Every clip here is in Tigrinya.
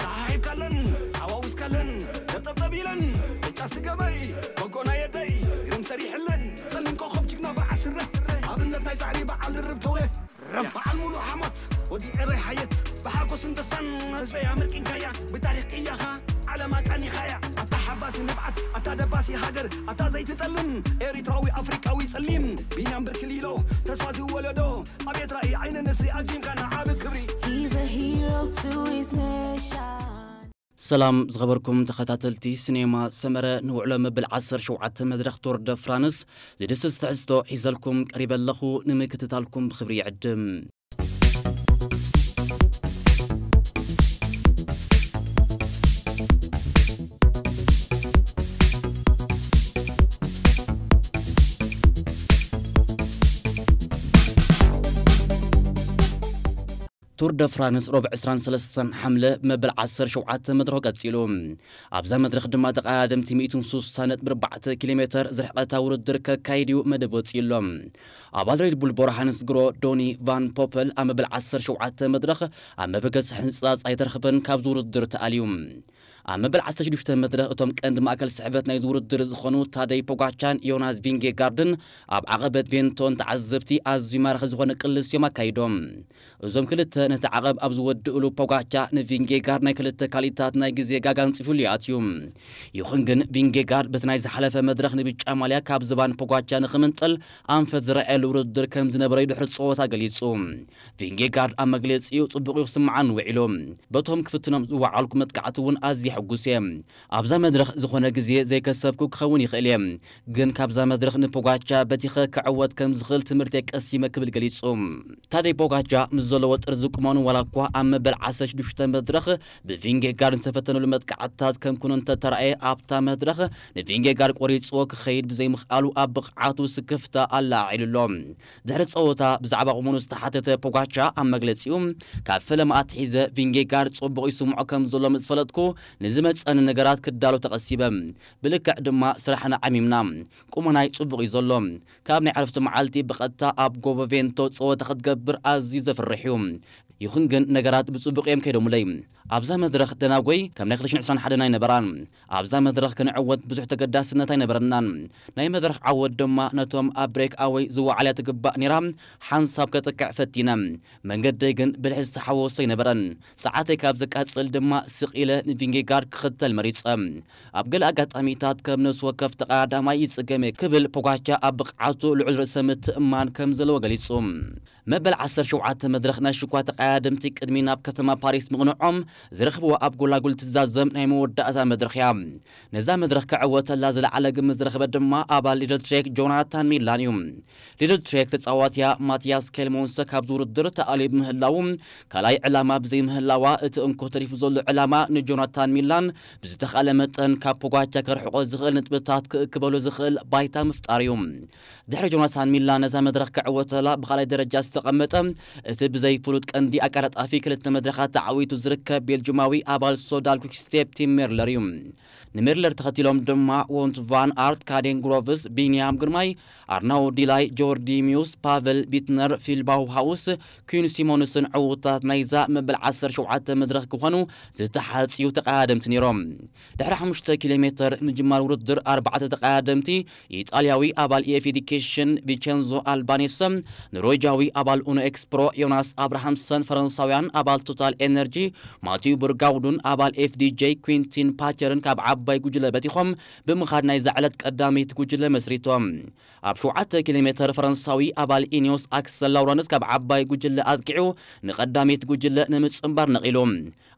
ሳሒብካለን ሓዋውስካለን ጠብጠብጠብ ኢለን ብጫ ስገበይ በጎና የደይ ግርም ሰሪሕለን ጸሊም ኮኸብ ጅግና በዓል ስረ ኣብነት ናይ ጻዕሪ በዓል ርብ ተውለ በዓል ሙሉ ሓሞት ወዲ ዕረይ ሓየት ብሓጎስን ደስታን ህዝበይ ኣመልኪንካያ ብታሪኽ ቅያኻ ዓለም ኣቃኒኻያ ኣታ ሓባሲ ንብዓት ኣታ ደባሲ ሃገር ኣታ ዘይትጠልም ኤሪትራዊ ኣፍሪቃዊ ጸሊም ቢንያም ብርክሊሎ ተስፋ ዝወለዶ ኣቤት ራእይ ዓይኒ ንስሪ ኣግዚምካ ንዓቢ ክብሪ He's a hero to his nation. ሰላም ዝኸበርኩም ተኸታተልቲ ሲኔማ ሰመረ ንውዕሎ መበል ዓሰርተ ሸውዓተ መድረኽ ቶር ደ ፍራንስ ዝድስስ ትሕዝቶ ሒዘልኩም ቀሪበ ኣለኹ ንምክትታልኩም ብኽብሪ ይዕድም። ቱር ደ ፍራንስ ሮብ ዕስራን ሰለስተን ሓምለ መበል ዓሰርተ ሸውዓተ መድረኹ ቀጺሉ። ኣብዛ መድረኽ ድማ ተቐዳደምቲ ሚእትን ሱሳን ነጥቢ ኣርባዕተ ኪሎ ሜተር ዝርሕቐታ ውድድር ከካይድ እዩ መደብ ወጺኡ ኣሎ። ኣባል ሬድቡል ቦራ ሃንስ ግሮ ዶኒ ቫን ፖፐል ኣብ መበል ዓሰርተ ሸውዓተ መድረኽ ኣብ መበገሲ ሕንጻጽ ኣይተረኽበን ካብዚ ውድድር ተኣልዩ። ኣብ መበል ዓሰርተ ሽዱሽተ መድረኽ እቶም ቀንዲ ማእከል ስሕበት ናይዚ ውድድር ዝኾኑ ታደይ ፖጋቻን ዮናስ ቪንጌጋርድን ኣብ ዓቐበት ቬንቶን ተዓዘብቲ ኣዝዩ ማራኺ ዝኾነ ቅልስ እዮም ኣካይዶም። እዞም ክልተ ነቲ ዓቐብ ኣብ ዝወድእሉ ፖጋቻ ንቪንጌጋርድ ናይ ክልተ ካልኢታት ናይ ግዜ ጋጋ ኣንጺፉሉ ይኣትዩ። ይኹን ግን ቪንጌጋርድ በቲ ናይ ዝሓለፈ መድረኽ ንብጫ ማልያ ካብ ዝባን ፖጋቻ ንኽምንጥል ኣንፈት ዝረኣየሉ ውድድር ከም ዝነበረ እዩ ድሕሪ ጸወታ ገሊጹ። ቪንጌጋርድ ኣብ መግለጺኡ ጽቡቕ እዩ ክስምዓኒ ውዒሉ። በቶም ክፍትኖም ዝወዓልኩ መጥቃዕቲ እውን ኣዝየ ሕጉስ እየ። ኣብዛ መድረኽ ዝኾነ ግዜ ዘይከሰብኩ ክኸውን ይኽእል እየ፣ ግን ካብዛ መድረኽ ንፖጋቻ በቲኸ ክዕወት ከም ዝኽእል ትምህርቲ ቀሲመ ክብል ገሊጹ። ታደይ ፖጋቻ ምስ ዘለዎ ጥርዚ ቁመኑ ዋላ እኳ ኣብ መበል ዓሰርተ ሽዱሽተ መድረኽ ብቪንጌጋርድ ዝተፈተነሉ መጥቃዕትታት ከም ኩኑ እንተተራእየ ኣብታ መድረኽ ንቪንጌጋርድ ቆሪጽዎ ክኸይድ ብዘይምኽኣሉ ኣብ ብቕዓቱ ስክፍታ ኣለዓዒሉ ኣሎ። ድሕሪ ጸወታ ብዛዕባ ቁመኑ ዝተሓተተ ፖጋቻ ኣብ መግለጺኡ ካብ ፈለማ ኣትሒዘ ቪንጌጋርድ ጽቡቕ ይስምዖ ከም ዘሎ ምስ ፈለጥኩ ንዝመጸኒ ነገራት ክዳሎ ተቐሲበ። ብልክዕ ድማ ስራሕና ዓሚምና። ቁመናይ ጽቡቕ እዩ ዘሎ። ካብ ናይ ዕረፍቲ መዓልቲ ብቐጥታ ኣብ ጎቦ ቬንቶ ጸወታ ክትገብር ኣዝዩ ዘፍርሕ እዩ። ይኹን ግን ነገራት ብጽቡቕ እዮም ከይዶምለይ። ኣብዛ መድረኽ ደናጎይ ከም ናይ ክልተ ሽሕን ዕስራን ሓደን ኣይነበራን። ኣብዛ መድረኽ ክንዕወት ብዙሕ ተገዳስነት ኣይነበረናን። ናይ መድረኽ ዓወት ድማ ነቶም ኣብ ብሬክ ኣወይ ዝወዓልያ ትግባእ ነይራ ሓንሳብ ከጥቅዕ ፈቲነ። መንገደይ ግን ብልሒ ዝተሓወሶ ኣይነበረን። ሰዓተይ ካብ ዘቃጽል ድማ ስቕ ኢለ ንቪንጌጋርድ ክኽተል መሪጸ። ኣብ ገለ ኣጋጣሚታት ከም ነፍሲ ወከፍ ተቐዳዳማይ ይጽገም እየ ክብል ፖጋቻ ኣብ ብቕዓቱ ልዑል ርእሰ ምትእምማን ከም ዘለዎ ገሊጹ። መበል ዓሰርተ ሸውዓተ መድረኽ ናይ ሽኳ ተቐዳደምቲ ቅድሚ ናብ ከተማ ፓሪስ ምቕንዖም ዝረኽብዎ ኣብ ጎላጉል ትዛዘም ናይ መወዳእታ መድረኽ እያ። ነዛ መድረኽ ክዕወተላ ዝለዓለ ግምት ዝረኸበ ድማ ኣባል ሊድል ትሬክ ጆናታን ሚላን እዩ። ሊድል ትሬክ ተጻዋትያ ማቲያስ ኬልሞንሰ ካብዚ ውድድር ተኣልዩ ብምህላዉ ካልኣይ ዕላማ ብዘይምህላዋ እቲ እንኮ ተሪፉ ዘሎ ዕላማ ንጆናታን ሚላን ብዝተኻእለ መጠን ካብ ፖጋቻ ከርሕቆ ዝኽእል ንጥብታት ክእክበሉ ዝኽእል ባይታ ምፍጣር እዩ። ድሕሪ ጆናታን ሚላ ነዛ መድረኽ ክዕወተላ ብኻልኣይ ደረጃ ዝተቐመጠ እቲ ብዘይ ፍሉጥ ቀንዲ ኣቀላጣፊ ክልተ መድረኻት ተዓዊቱ ዝርከብ ቤልጅማዊ ኣባል ሶዳል quick-step ቲም ሜርለር እዩ። ንሜርለር ተኸቲሎም ድማ ወንት ቫን ኣርት፣ ካዴን ግሮቭስ፣ ቢንያም ግርማይ፣ ኣርናው ዲላይ፣ ጆርዲ ሚውስ፣ ፓቨል ቢትነር፣ ፊል ባውሃውስ፣ ኩን ሲሞንስን ዕውታት ናይዛ መበል ዓሰርተ ሸውዓተ መድረኽ ክኾኑ ዝተሓጽዩ ተቐዳደምቲ ነይሮም። ድሕሪ ሓሙሽተ ኪሎ ሜተር ምጅማር ውድድር ኣርባዕተ ተቐዳደምቲ ኢጣልያዊ ኣባል ኢኤፍ ኤዲኬሽን ቪቸንዞ ኣልባኔሰ፣ ኖርዌጃዊ ኣባል ኡኖ ኤክስፕሮ ዮናስ ኣብርሃምሰን፣ ፈረንሳውያን ኣባል ቶታል ኤነርጂ ማቲዩ ቡርጋውዱን ኣባል ኤፍዲጄ ኩንቲን ፓቸርን ካብ ዓባይ ጉጅለ በቲኾም ብምኻድ ናይዛ ዕለት ቀዳመይቲ ጉጅለ መስሪቶም። ኣብ ሸውዓተ ኪሎ ሜተር ፈረንሳዊ ኣባል ኢኒዮስ ኣክሰል ላውረንስ ካብ ዓባይ ጉጅለ ኣጥቂዑ ንቐዳመይቲ ጉጅለ ንምጽንባር ነቒሉ።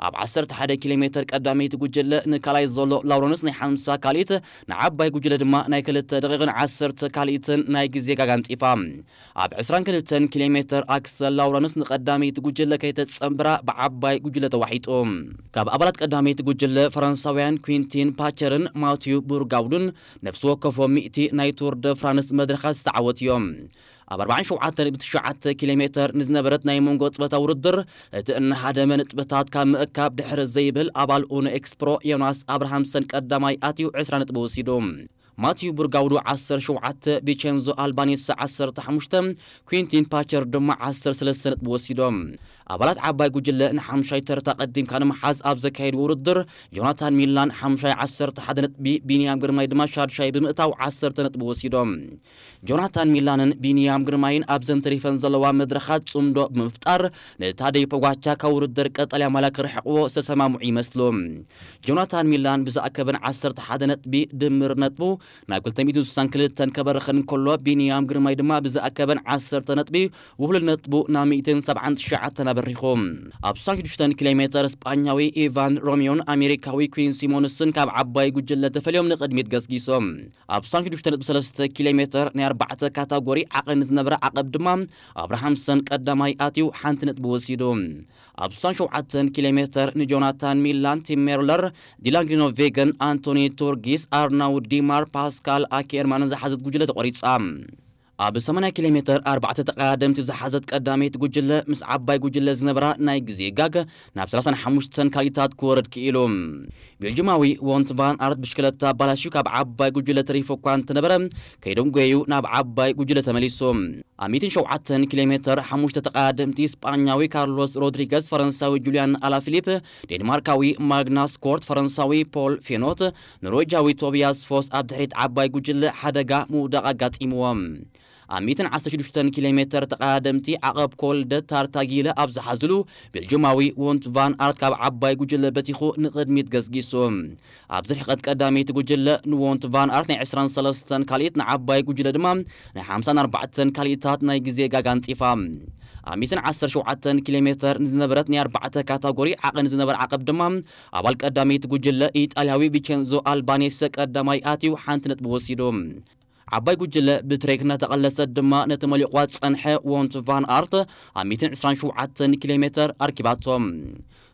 ኣብ ዓሰርተ ሓደ ኪሎ ሜተር ቀዳመይቲ ጉጅለ ንካልኣይ ዘሎ ላውረንስ ናይ ሓምሳ ካልኢት ንዓባይ ጉጅለ ድማ ናይ ክልተ ደቂቕን ዓሰርተ ካልኢትን ናይ ግዜ ጋጋ ኣንጺፋ። ኣብ ዕስራን ክልተን ኪሎ ሜተር ኣክሰል ላውረንስ ንቐዳመይቲ ጉጅለ ከይተጸንብራ ብዓባይ ጉጅለ ተዋሒጡ። ካብ ኣባላት ቀዳመይቲ ጉጅለ ፈረንሳውያን ኩንቲን ፓቸርን ማቲዩ ቡርጋውዱን ነፍሲ ወከፎም ሚእቲ ናይ ቱር ደ ፍራንስ መድረኻት ዝተዓወቱ እዮም። ኣብ ኣርባዓን ሸውዓተን ነጥቢ ትሽዓተ ኪሎ ሜተር ንዝነበረት ናይ መንጎ ጽበታ ውድድር እቲ እናሃደመ ንጥብታት ካብ ምእካብ ድሕር ዘይብል ኣባል ኡኖ ኤክስፕሮ ዮናስ ኣብርሃምሰን ቀዳማይ ኣትዩ ዕስራ ነጥቢ ወሲዱ። ማቲዩ ቡርጋውዶ ዓሰርተ ሸውዓተ፣ ቪቸንዞ ኣልባኔሳ ዓሰርተ ሓሙሽተ፣ ኩንቲን ፓቸር ድማ ዓሰርተ ሰለስተ ነጥቢ ወሲዶም። ኣባላት ዓባይ ጉጅለ ንሓምሻይ ተርታ ቀዲምካ ንምሓዝ ኣብ ዘካየድዎ ውድድር፣ ጆናታን ሚላን ሓምሻይ ዓሰርተ ሓደ ነጥቢ፣ ቢንያም ግርማይ ድማ ሻድሻይ ብምእታው ዓሰርተ ነጥቢ ወሲዶም። ጆናታን ሚላንን ቢንያም ግርማይን ኣብዘን ተሪፈን ዘለዋ መድረኻት ጽምዶ ብምፍጣር፣ ንታደይ ፖጋቻ ካብ ውድድር ቀጠልያ ማልያ ክርሕቕዎ ዝተሰማምዑ ይመስሉ። ጆናታን ሚላን ብዝኣከበን ዓሰርተ ሓደ ነጥቢ ድምር ነጥቡ ናብ ክልተ ሚእትን ስሳን ክልተን ከበርኸን እንከሎ፣ ቢንያም ግርማይ ድማ ብዝኣከበን ዓሰርተ ነጥቢ ውህሉል ነጥቡ ናብ ሚእትን ሰብዓን ትሽዓተን ኣበሪኹ። ኣብ ስሳን ሽዱሽተን ኪሎ ሜተር፣ ስጳኛዊ ኢቫን ሮሚዮን ኣሜሪካዊ ኩዊን ሲሞንስን ካብ ዓባይ ጉጅለ ተፈልዮም ንቕድሚት ገስጊሶም። ኣብ ስሳን ሽዱሽተ ነጥቢ ሰለስተ ኪሎ ሜተር ናይ ኣርባዕተ ካታጎሪ ዓቐን ዝነበረ ዓቐብ ድማ ኣብርሃምሰን ቀዳማይ ኣትዩ ሓንቲ ነጥቢ ወሲዱ። ኣብ ስሳን ሸውዓተን ኪሎ ሜተር ንጆናታን ሚላን፣ ቲም ሜርለር፣ ዲላን ግሪኖቬገን፣ ኣንቶኒ ቱርጊስ፣ ኣርናውድ ዲማር፣ ፓስካል ኣኬርማንን ዝሓዘት ጉጅለ ተቖሪጻ። ኣብ ሰማንያ ኪሎ ሜተር ኣርባዕተ ተቐዳደምቲ ዝሓዘት ቀዳመይቲ ጉጅለ፣ ምስ ዓባይ ጉጅለ ዝነበራ ናይ ግዜ ጋግ ናብ ሰላሳን ሓሙሽተን ካልኢታት ክወርድ ክኢሉ። ቤልጅማዊ ዎንት ቫን ኣርት ብሽክለታ ኣባላሽዩ ካብ ዓባይ ጉጅለ ተሪፉ እኳ እንተነበረ፣ ከይዶም ጎየዩ ናብ ዓባይ ጉጅለ ተመሊሱ። ኣብ ሚእትን ሸውዓተን ኪሎ ሜተር ሓሙሽተ ተቐዳደምቲ፣ ስጳኛዊ ካርሎስ ሮድሪገዝ፣ ፈረንሳዊ ጁልያን ኣላፊሊፕ፣ ዴንማርካዊ ማግናስ ኮርት፣ ፈረንሳዊ ፖል ፌኖት፣ ኖርዌጃዊ ቶቢያስ ፎስ ኣብ ድሕሪት ዓባይ ጉጅለ ሓደጋ ምውዳቕ ኣጋጢምዎም። ኣብ ሚእትን ዓሰርተ ሽዱሽተን ኪሎ ሜተር ተቐዳደምቲ፣ ዓቐብ ኮል ደ ታርታጊለ ኣብ ዝሓዝሉ፣ ቤልጅማዊ ዎንት ቫን ኣርት ካብ ዓባይ ጉጅለ በቲኹ ንቕድሚት ገስጊሱ። ኣብዚ ርሕቐት ቀዳመይቲ ጉጅለ ንዎንት ቫን ኣርት ናይ ዕስራን ሰለስተን ካልኢት፣ ንዓባይ ጉጅለ ድማ ናይ ሓምሳን ኣርባዕተን ካልኢታት ናይ ግዜ ጋግ ኣንጺፋ። ኣብ ሚእትን ዓሰርተ ሸውዓተን ኪሎ ሜተር ንዝነበረት ናይ ኣርባዕተ ካታጎሪ ዓቐን ዝነበረ ዓቐብ ድማ፣ ኣባል ቀዳመይቲ ጉጅለ ኢጣልያዊ ቪቸንዞ ኣልባኔሰ ቀዳማይ ኣትዩ ሓንቲ ነጥቢ ወሲዱ። ዓባይ ጉጅለ ብትሬክ እናተቐለሰት ድማ ነቲ መሊቑዋ ዝጸንሐ ዎንት ቫን ኣርት ኣብ ሚእትን ዕስራን ሸውዓተን ኪሎ ሜተር ኣርኪባቶ።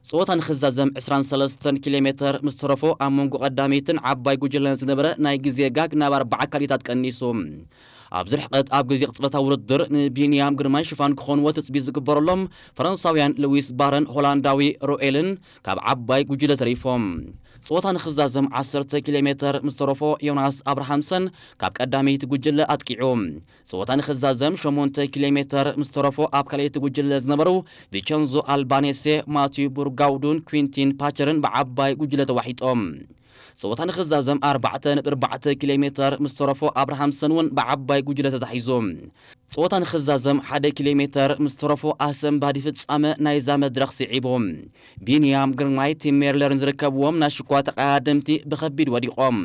ጸወታ ንኽዛዘም ዕስራን ሰለስተን ኪሎ ሜተር ምስ ተረፎ፣ ኣብ መንጎ ቀዳመይትን ዓባይ ጉጅለን ዝነበረ ናይ ግዜ ጋግ ናብ ኣርባዓ ካልኢታት ቀኒሱ። ኣብዚ ርሕቐት ኣብ ግዜ ቅጽበታዊ ውድድር ንቢንያም ግርማይ ሽፋን ክኾንዎ ትጽቢት ዝግበረሎም ፈረንሳውያን ሉዊስ ባረን ሆላንዳዊ ሮኤልን ካብ ዓባይ ጉጅለ ተሪፎም። ጸወታ ንኽዛዘም ዓሰርተ ኪሎ ሜተር ምስ ተረፎ፣ ዮናስ ኣብርሃምሰን ካብ ቀዳመይቲ ጉጅለ ኣጥቂዑ። ጸወታ ንኽዛዘም ሸሞንተ ኪሎ ሜተር ምስ ተረፎ፣ ኣብ ካልኣይቲ ጉጅለ ዝነበሩ ቪቸንዞ ኣልባኔሴ፣ ማቲዩ ቡርጋውዱን ኩዊንቲን ፓቸርን ብዓባይ ጉጅለ ተዋሒጦም። ጸወታ ንኽዛዘም ኣርባዕተ ነጥቢ ኣርባዕተ ኪሎ ሜተር ምስ ተረፎ፣ ኣብርሃምሰን እውን ብዓባይ ጉጅለ ተታሒዙ። ጸወታ ንኽዛዘም ሓደ ኪሎ ሜተር ምስ ተረፎ፣ ኣሰንባዲ ፍጻመ ናይዛ መድረኽ ስዒቡ። ቢንያም ግርማይ፣ ቲም ሜርለርን ዝርከብዎም ናይ ሽኳ ተቐዳደምቲ ብኸቢድ ወዲቖም።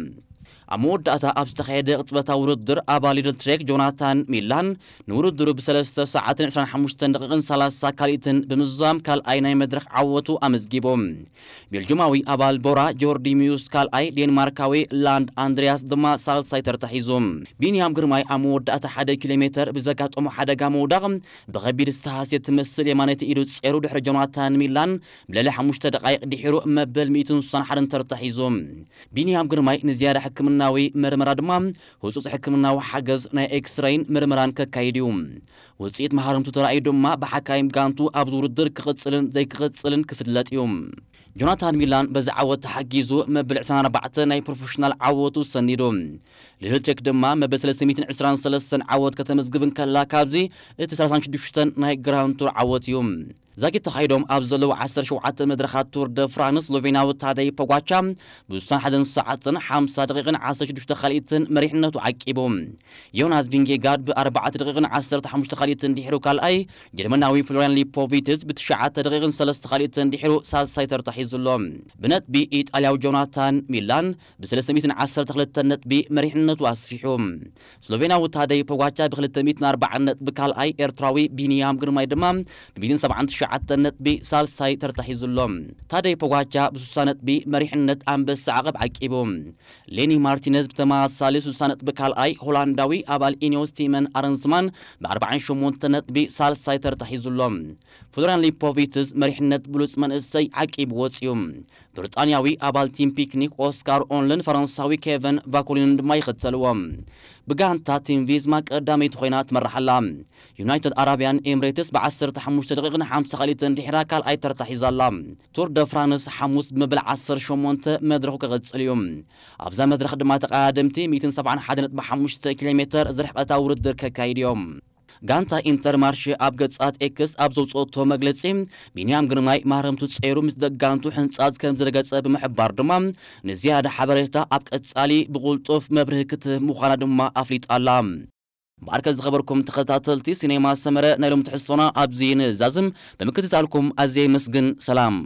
ኣብ መወዳእታ ኣብ ዝተኻየደ ቅጽበታዊ ውድድር፣ ኣባል ሊድል ትሬክ ጆናታን ሚላን ንውድድሩ ብሰለስተ ሰዓትን ዕስራን ሓሙሽተን ደቂቕን ሰላሳ ካልኢትን ብምዝዛም ካልኣይ ናይ መድረኽ ዓወቱ ኣመዝጊቡ። ቤልጅማዊ ኣባል ቦራ ጆርዲ ሚዩስ ካልኣይ፣ ዴንማርካዊ ላንድ ኣንድሪያስ ድማ ሳልሳይ ተርታ ሒዙ። ቢንያም ግርማይ ኣብ መወዳእታ ሓደ ኪሎ ሜተር ብዘጋጠሞ ሓደጋ ምውዳቕ ብኸቢድ ዝተሃስየ ትመስል የማነይቲ ኢዱ ጸሩ ድሕሪ ጆናታን ሚላን ብልዕሊ ሓሙሽተ ደቓይቕ ድሒሩ መበል ሚእትን ስሳን ሓደን ተርታ ሒዙ። ቢንያም ግርማይ ንዝያዳ ሕክምናዊ መርመራ ድማ ህጹጽ ሕክምናዊ ሓገዝ ናይ ኤክስራይን ምርመራን ከካይድ እዩ። ውጽኢት መሃርምቱ ተራእዩ ድማ ብሓካይም ጋንቱ ኣብዚ ውድድር ክቕጽልን ዘይክቕጽልን ክፍለጥ እዩ። ጆናታን ሚላን በዚ ዓወት ተሓጊዙ መበል ዕስራን ኣርባዕተን ናይ ፕሮፌሽናል ዓወቱ ሰኒዱ። ሊድል ትሬክ ድማ መበል ሰለስተ ሚእትን ዕስራን ሰለስተን ዓወት ከተመዝግብ እንከላ፣ ካብዚ እቲ ሰላሳን ሽዱሽተን ናይ ግራንድ ቱር ዓወት እዩ። ዛጊት ተኻይዶም ኣብ ዘለዉ ዓሰርተ ሸውዓተ መድረኻት ቱር ደ ፍራንስ፣ ስሎቬንያዊ ታደይ ፖጋቻ ብስሳን ሓደን ሰዓትን ሓምሳ ደቂቕን ዓሰርተ ሽዱሽተ ካልኢትን መሪሕነቱ ዓቂቡ። ዮናስ ቪንጌጋርድ ብኣርባዕተ ደቂቕን ዓሰርተ ሓሙሽተ ካልኢትን ድሒሩ ካልኣይ፣ ጀርመናዊ ፍሎርያን ሊፖቪትስ ብትሽዓተ ደቂቕን ሰለስተ ካልኢትን ድሒሩ ሳልሳይ ተርታ ሒዙ ኣሎ። ብነጥቢ ኢጣልያዊ ጆናታን ሚላን ብሰለስተ ሚእትን ዓሰርተ ክልተ ነጥቢ መሪሕነቱ ኣስፊሑ። ስሎቬንያዊ ታደይ ፖጋቻ ብክልተ ሚእትን ኣርባዓን ነጥቢ ካልኣይ፣ ኤርትራዊ ቢንያም ግርማይ ድማ ብሚእትን ሰብዓን ትሽዓተን ነጥቢ ሳልሳይ ተርታ ሒዙ ኣሎ። ታደይ ፖጋቻ ብስሳ ነጥቢ መሪሕነት ኣንበሳ ዓቐብ ዓቂቡ። ሌኒ ማርቲነዝ ብተመሳሳሊ ስሳ ነጥቢ ካልኣይ፣ ሆላንዳዊ ኣባል ኢኒዮስ ቲመን ኣረንስማን ብኣርባዓን ሸሞንተ ነጥቢ ሳልሳይ ተርታ ሒዙ ኣሎ። ፍሎርያን ሊፖቪትስ መሪሕነት ብሉጽ መንእሰይ ዓቂቡ ወጺኡ። ብሪጣንያዊ ኣባል ቲም ፒክኒክ ኦስካር ኦንልን ፈረንሳዊ ኬቨን ቫኮሊንን ድማ ይኽተልዎም። ብጋንታ ቲም ቪዝማ ቀዳመይቲ ኮይና ትመርሕ ኣላ። ዩናይትድ ኣረብያን ኤምሬትስ ብዓሰርተ ሓሙሽተ ደቂቕን ሓምሳ ካልኢትን ድሒራ ካልኣይ ተርታ ሒዛ ኣላ። ቱር ደ ፍራንስ ሓሙስ ብመበል ዓሰርተ ሸሞንተ መድረኹ ክቕጽል እዩ። ኣብዛ መድረኽ ድማ ተቐዳደምቲ ሚእትን ሰብዓን ሓደን ነጥቢ ሓሙሽተ ኪሎ ሜተር ዝርሕቐታ ውድድር ከካይድ እዮም። ጋንታ ኢንተርማርሽ ኣብ ገጻት ኤክስ ኣብ ዘውፅኦቶ መግለጺ፣ ቢንያም ግርማይ ማረምቱ ጸይሩ ምስ ደጋንቱ ሕንጻዝ ከም ዝረገጸ ብምሕባር ድማ፣ ንዝያዳ ሓበሬታ ኣብ ቀጻሊ ብቕልጡፍ መብርሂ ክትህብ ምዃና ድማ ኣፍሊጣ ኣላ። እምበኣርከ ዝኸበርኩም ተኸታተልቲ ሲኔማ ሰመረ፣ ናይ ሎም ትሕዝቶና ኣብዚ ንዛዝም። ብምክትታልኩም ኣዝየ የመስግን። ሰላም።